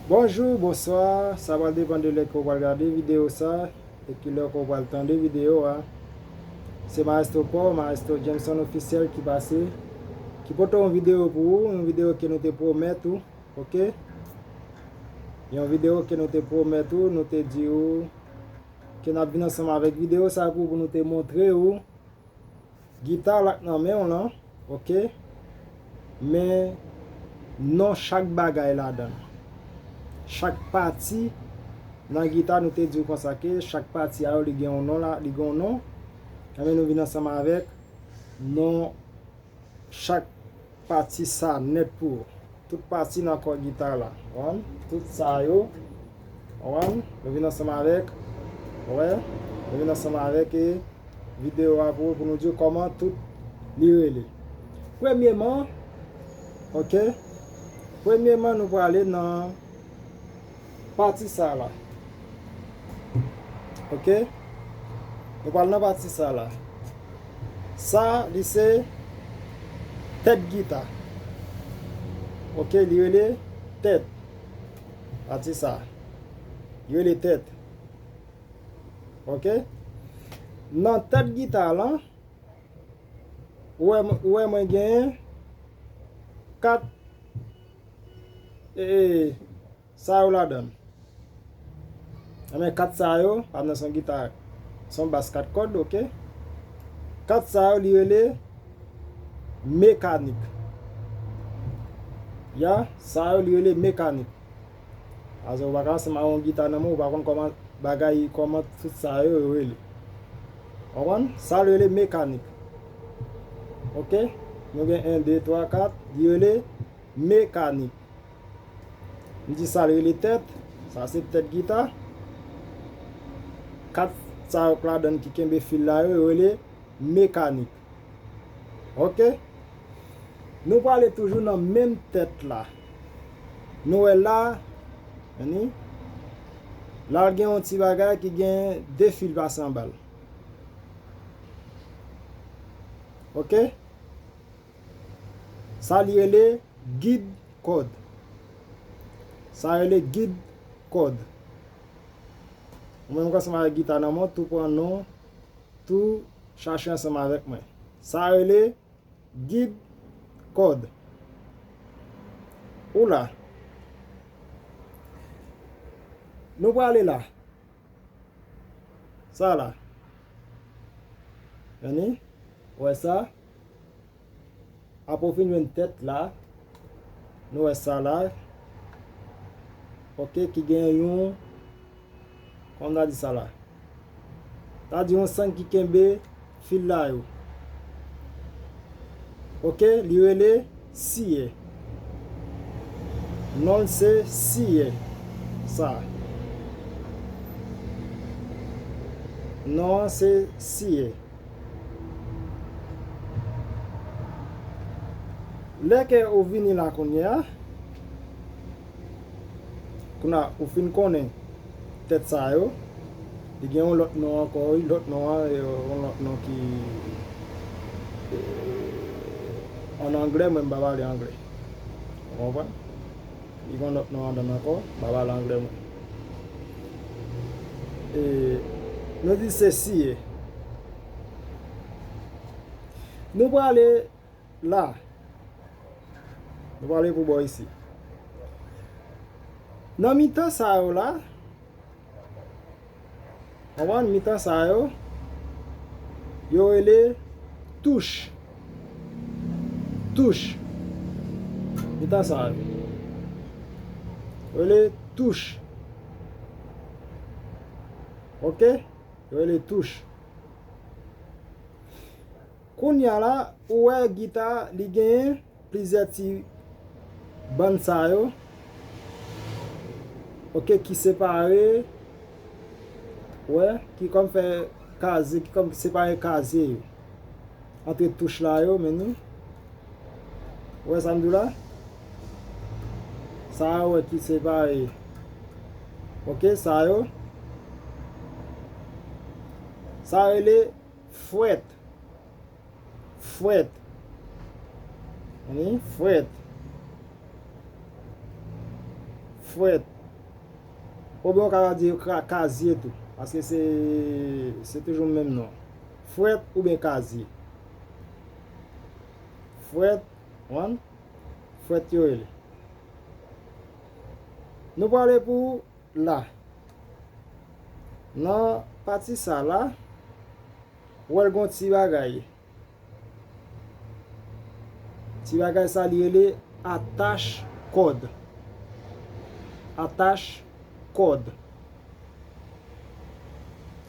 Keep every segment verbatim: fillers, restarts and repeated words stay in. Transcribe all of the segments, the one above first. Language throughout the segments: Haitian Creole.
Bonjou, bonswa, sa pral depann de lè ke w pral gade videyo sa, e ki lè ke w pral tande videyo a. Se Maestro Paul, Maestro Jameson Officiel ki pase, ki pote yon videyo pou ou, yon videyo ke nou te pwomèt ou, oke? Yon videyo ke nou te pwomèt ou, nou te di ou ke n ap vin ansanm avèk videyo sa pou, pou nou te montre ou gita la k nan men w lan, oke? Men non chak bagay ladan l. Chak pati nan gita, nou te di w konsa ke chak pati a yo, li gen yon non la, li gen yon non. Enben, nou vin ansanm avèk non chak pati sa nèt pou ou. Tout pati nan kò gita la. Konprann? Tout sa yo. Konprann? Nou vin ansanm avèk. Wè. Nou vin ansanm avèk e videyo a pou, pou nou di w kòman tout li rele. Premyeman, oke? Premyeman, nou prale nan pati sa la. Oke? Nou pral nan pati sa la. Sa, li se tèt gita. Oke, li rele tèt. Pati sa. Li rele tèt. Oke? Nan tèt gita lan, ou wè, ou wè mwen genyen kat, e, e, sa yo ladan l. Enben, kat sa yo, pa nan son gita, son bas kat kòd, oke? Kat sa yo, li rele mekanik. Ya, sa yo, li rele mekanik. Paske ou pa ka ansanm ak yon gita nan men w, ou pa konn kòman bagay, kòman tout sa yo, yo rele. Konprann? Sa yo rele mekanik. Oke? Nou gen en, de, twa, kat, li rele mekanik. M di sa l rele tèt. Sa se tèt gita. Kat sa yo k ladan l ki kenbe fil la yo, yo rele mekanik. Oke? Nou prale toujou nan menm tèt la. Nou wè la, anni, la gen yon ti bagay ki gen de fil pase anba l. Oke? Sa li rele gid kòd. Sa rele gid kòd. Ou menm k ansanm avèk gita nan men w, tou pran non, tou chache ansanm avèk mwen. Sa rele gid kòd. Ou la. Nou prale la. Sa la. Anni, ou wè sa? Apre w fin jwenn tèt la, nou wè sa la. Oke, ki gen yon, kòman n ta di sa la? Ta di yon sang ki kenbe fil la yo. Oke, li rele siyè. Non l se siyè. Sa. Non an se siyè. Lè ke ou vini la kounye a, kounye a ou fin konnen tèt sa yo, li gen yon lòt non ankò, wi, lòt non an, e, yon lòt non ki, e, an anglè, mwen m pa pale anglè. Ou konprann? Li gen yon lòt non ladan l ankò, m pa pale anglè mwen. E, nou di se siyè. Nou prale la. Nou prale pou bò isi. Nan mitan sa yo la, konprann, mitan sa yo, yo rele touch. Touch. Mitan sa yo. Yo rele touch. Oke? Yo rele touch. Kounye a la, ou wè gita, li genyen plizyè ti bann sa yo, oke, ki separe, wè, ki kòm fè kazye, ki kòm separe kazye yo. Antre touch la yo, men nou. Ou wè sa m di w la? Sa yo, wè, ki separe. Oke, sa yo. Sa rele frèt. Frèt. Wi, frèt. Frèt. Oubyen ou ka di yo ka-, kazye tou, paske se, se toujou menm non. Frèt oubyen kazye. Frèt, wan? Frèt yo rele. Nou prale pou la. Nan pati sa la, ou wè l gon ti bagay. Ti bagay sa li rele atach kòd. Atach kòd.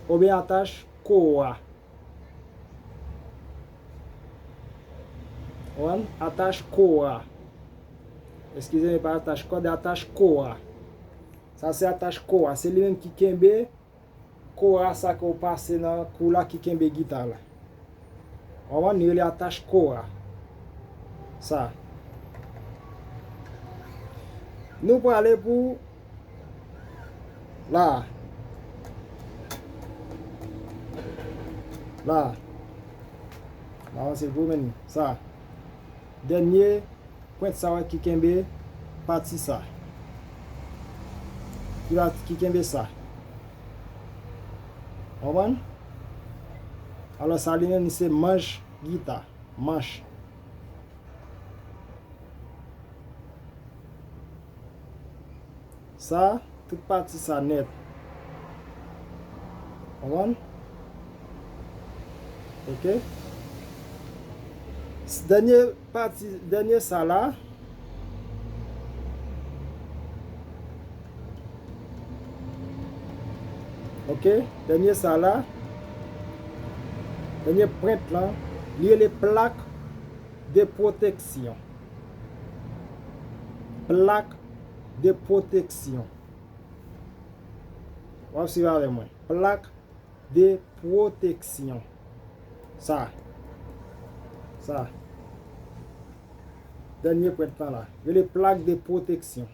Oubyen atach kowa. Konprann? Atach kowa. Eskize m, e pa atach kòd, atach kowa. Sa se atach kowa. Se li menm ki kenbe kowa sa ke w pase nan kou la ki kenbe gita la. Konprann? Li rele atach kowa. Sa. Nou prale pou la. La. N avanse pou men sa. Dènye pwent sa wè ki kenbe pati sa. Ki pa, ki kenbe sa. Konprann? Alò sa li menm li se manch gita. Manch. Sa, tout pati sa nèt. Konprann? Ok. S-, dènye pati, dènye sa la. Ok, dènye sa la. Dènye pwent lan, li rele plak de pwoteksyon. Plak de pwoteksyon. W ap swiv avè mwen. Plak de pwoteksyon. Sa. Sa. Dènye pwent lan la. Rele plak de pwoteksyon.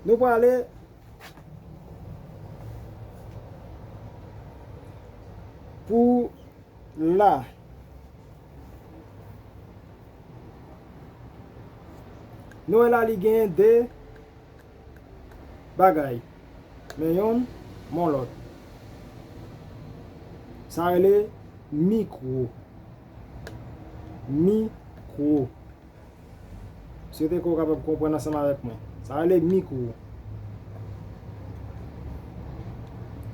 Nou prale pou la. Nou wè la li genyen de bagay. Men yonn, men lòt. Sa rele mikwo. Mikwo. Swete ke w kapab konprann ansanm avèk mwen. Sa rele mikwo.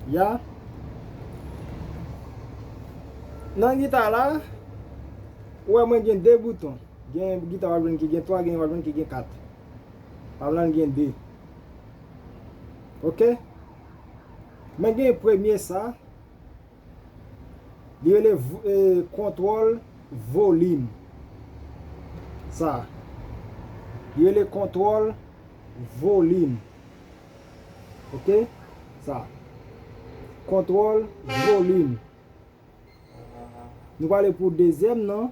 Ya. Nan gita la, ou wè mwen gen de bouton. Gen gita w ap jwenn ki gen twa, gen w ap jwenn ki gen kat. W ap jwenn gen de. Ok? Men gen premye sa. Li rele v-, e, kontwòl volim. Sa. Li rele kontwòl volim. Ok? Sa. Kontwòl volim. Nou prale pou dezyèm nan.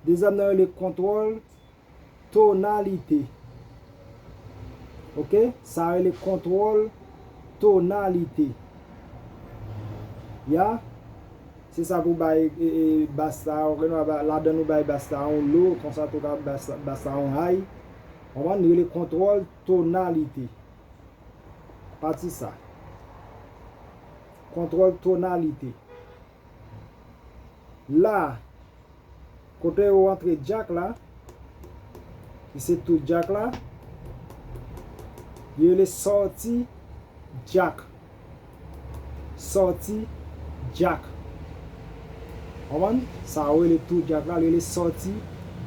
Dezyèm nan rele kontwòl tonalite. Ok? Sa rele kontwòl tonalite. Ya? Se sa pou bay, e, e, bas la, ok, nou ba, ladan nou bay bas la yon lo, konsa tou ka bas, bas la yon high. Konprann? Li rele kontwòl tonalite. Pati sa. Kontwòl tonalite. La, kote yo antre djak la, ki se tou djak la, yo rele sòti djak. Sòti djak. Konprann? Sa yo rele tou djak la, yo rele sòti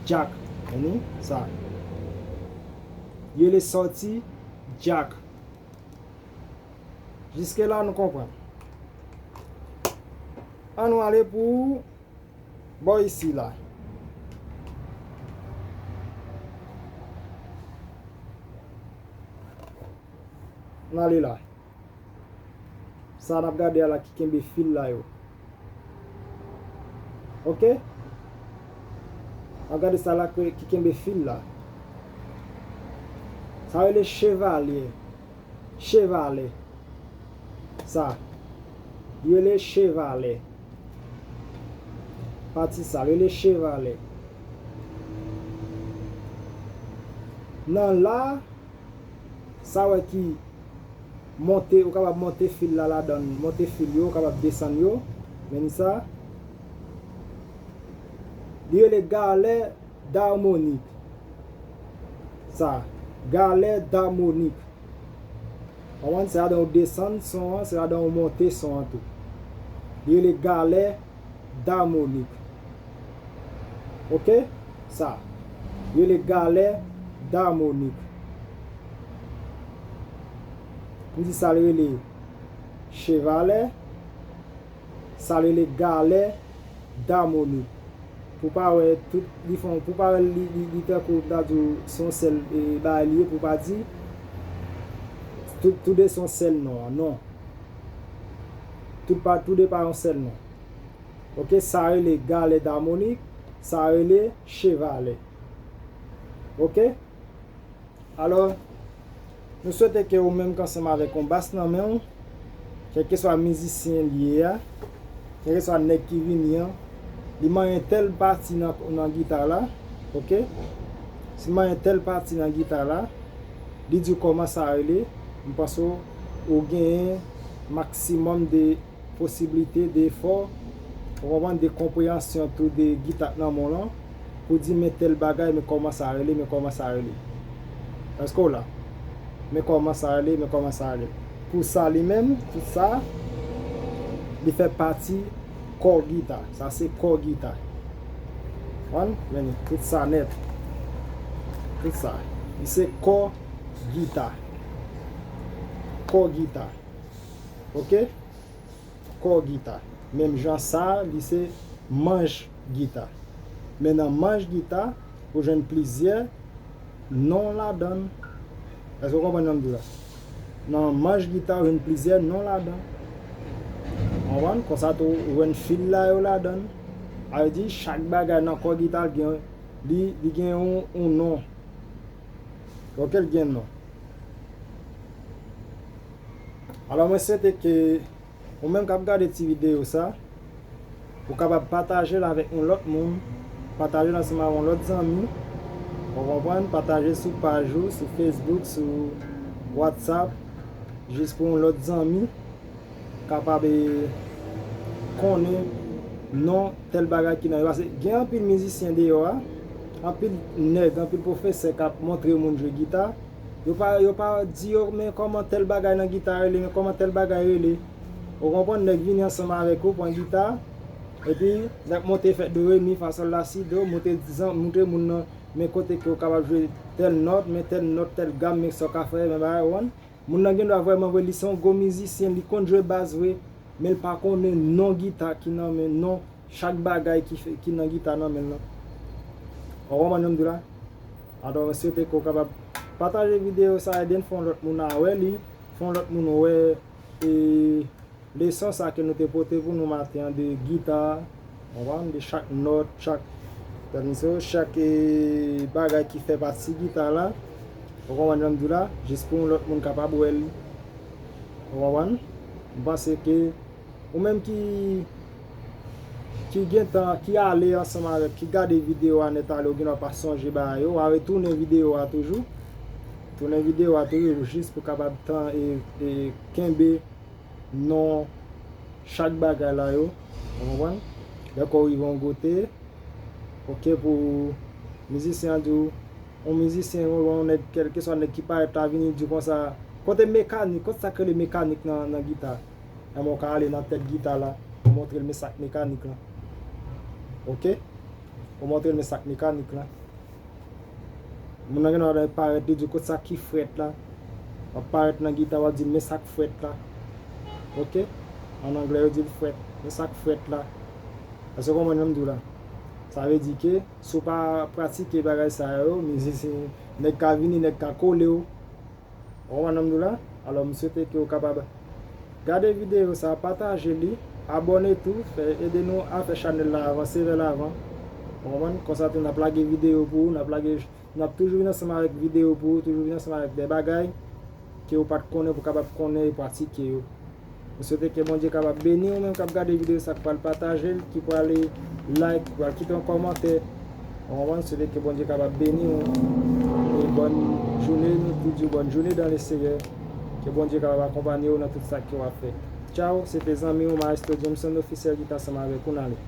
djak. Tande sa. Yo rele sòti djak. Jiske la nou konprann. An nou ale pou bò isi la. N ale la. Sa n ap gade a la ki kenbe fil la yo. Ok? N ap gade sa la ke, ki kenbe fil la. Sa rele chevalye. Chevalè. Sa. Yo rele chevalè. Pati sa, yo rele chevalè. Nan la, Sa wè ki monte, ou kapab monte fil la ladan, monte fil yo, ou kapab desann yo. Men sa, li rele galè damonik. Sa, galè damonik. Konprann? Se ladan ou desann son an, se ladan ou monte son an tou. Li rele galè damonik. Oke? Sa. Li rele galè damonik. M di sa l rele chevalè. Sa rele galè damonik. Pou pa wè tout, li fon, pou pa wè li, li, li tankou m ta di w se yon sèl, e, bagay li ye, pou pa di tout, toude se yon sèl non an. Non. Tout pa, toude pa yon sèl non. Oke, sa rele galè damonik, sa rele chevalè. Oke? Alò, nou swete ke ou menm k ansanm avèk yon bas nan men w, kèlkeswa mizisyen li ye a, kèlkeswa nèg ki vini an, li manyen tèl pati nan, nan gita la, oke? Si l manyen tèl pati nan gita la, li di w kòman sa rele, m panse w, ou genyen maksimòm de posiblite, de efò, ou konprann, de konpreyansyon tou de gita k nan men w lan, pou di men tèl bagay, men kòman sa rele, men kòman sa rele. Èske w la? Men kòman sa rele, men kòman sa rele. Pou sa li menm, tout sa, li fè pati kò gita. Sa se kò gita. Konprann? Men li, tout sa nèt. Tout sa. Li se kò gita. Kò gita. Oke? Kò gita. Menm jan sa, li se manch gita. Men nan manch gita, ou jwenn plizyè non ladan l. Èske w konprann sa m di w la? Nan manch gita, ou jwenn plizyè non ladan l. Konprann? Konsa tou, ou jwenn fil la yo ladan l. Sa vle di, chak bagay nan kò gita l gen, li, li gen yon, yon non. Oke, l gen non. Alò, mwen swete ke ou menm k ap gade ti videyo sa, ou kapab pataje l avèk yon lòt moun, pataje l ansanm avèk yon lòt zanmi, ou konprann, pataje sou paj ou, sou Facebook, sou WhatsApp, jis pou yon lòt zanmi kapab, e, konnen non tèl bagay ki nan yo. Paske gen anpil mizisyen deyò a, anpil nèg, anpil pwofesè k ap montre moun jwe gita, yo pa, yo pa di yo, men kòman tèl bagay nan gita rele, men kòman tèl bagay rele. Ou konprann, nèg vini ansanm avèk ou, pran gita, epi nèg monte fè do, re, mi, fa, sòl, la, si, do, monte, montre moun nan, men kote ke w kapab jwe tèl nòt, men tèl nòt, tèl gam, men sa w ka fè, men bagay, ou konprann? Moun nan gen dwa vrèman vre, li se yon gwo mizisyen, li konn jwe bas vre, men l pa konnen non gita ki nan men, non chak bagay ki fè, ki nan gita nan men l lan. Ou konprann sa m di w la? Alò, mwen swete ke w kapab pataje videyo sa, ede n fè yon lòt moun a wè li, fè yon lòt moun wè, e, leson sa ke nou te pote pou nou maten an de gita, w konprann, de chak nòt, chak, tèlmiso, chak, e, bagay ki fè pati gita la, w konprann sa m di w la, jis pou yon lòt moun kapab wè l. W konprann? M panse ke ou menm ki, ki gentan, ki ale ansanm avèk, ki gade videyo a nèt ale, ou gendwa pa sonje bagay yo, w a retounen videyo a toujou. Tounen videyo a toujou jis pou kapab tan e, e kenbe non chak bagay la yo. Ou konprann? Lè ke w rive yon kote, oke, pou mizisyen an di w, yon mizisyen, yon, yon nèg, kèlkeswa nèg ki parèt la vini di w konsa, kote mekanik, kote sa k rele mekanik nan, nan gita? Enben, w ka ale nan tèt gita la, ou montre l men sa k mekanik lan. Oke? Ou montre l men sa k mekanik lan. Moun nan gen dwa parèt, li di w, kote sa ki frèt la? W ap parèt nan gita, w ap di l men sa k frèt la. Oke? An anglè, yo di l frèt. Men sa k frèt la. Èske w konprann sa m di w la? Sa vle di ke si w pa pratike bagay sa yo, mizisyen, nèg ka vini, nèg ka kole w. Ou konprann sa m di w la? Alò, m swete ke w kapab gade videyo sa, pataje li, abòne tou, fè, ede nou a fè chanèl la avanse vè lavan. Ou konprann? Konsa tou, n ap lage videyo pou ou, n ap lage, n ap toujou vin ansanm avèk videyo pou ou, toujou vin ansanm avèk de bagay ke ou pa t konnen pou w kapab konnen e pratike yo. M swete ke Bondye kapab beni w menm k ap gade videyo sa, k pral pataje l, ki pral like, ki pral kite yon kòmantè. Ou konprann? M swete ke Bondye kapab beni w. E Bòn jounen, nou tou di w bòn jounen dan le Seyè. Ke Bondye kapab akonpanye w nan tout sa ke w ap fè. Tchaw, se te zanmi w Maestro Jameson Ofisyèl ki t ansanm avèk ou nan ale.